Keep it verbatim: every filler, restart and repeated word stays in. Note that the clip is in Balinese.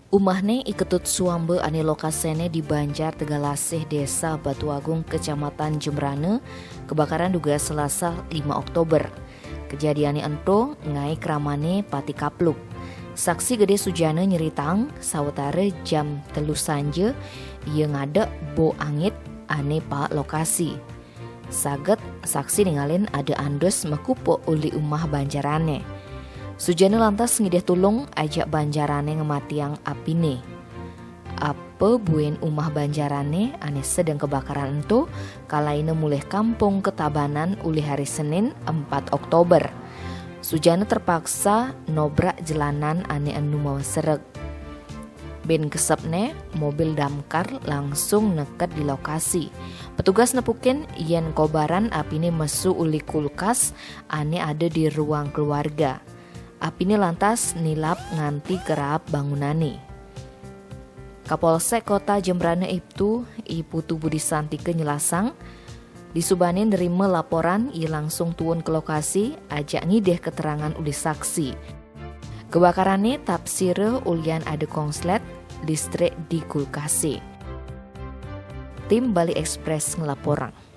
Umahne i Ketut Suamba ane lokasene di Banjar Tegalasih, Desa Batu Agung, Kecamatan Jembrana, kebakaran duga Selasa lima Oktober. Kejadiane ento ngae kramane pati kapluk. Saksi Gede Sujana nyeritang, sawetara jam telu sanja, ia ngadek bo angit ane paek lokasi. Saget saksi ningalin ada andus mekupuk uli umah banjarane. Sujana lantas ngidih tulung ajak banjarane ngematiang apine. Apa buin umah banjarane ane sedeng kebakaran ento kalaina mulih kampung ketabanan uli hari Senin empat Oktober. Sujana terpaksa nobrak jelanan ane enu mawa sereg. Bin kesepne, mobil damkar langsung neked di lokasi. Petugas nepukin yen kobaran apine mesu uli kulkas ane ada di ruang keluarga. Apine lantas nilap nganti kerap bangunane. Kapolsek Kota Jembrana Ibtu, I Putu Budi Santika nyelasang, disubane nerima laporan, ia langsung tuun ke lokasi, ajak ngidih keterangan uli saksi. Kebakarane tapsira ulian ada korslet listrik di kulkase. Tim Bali Express ngelaporang.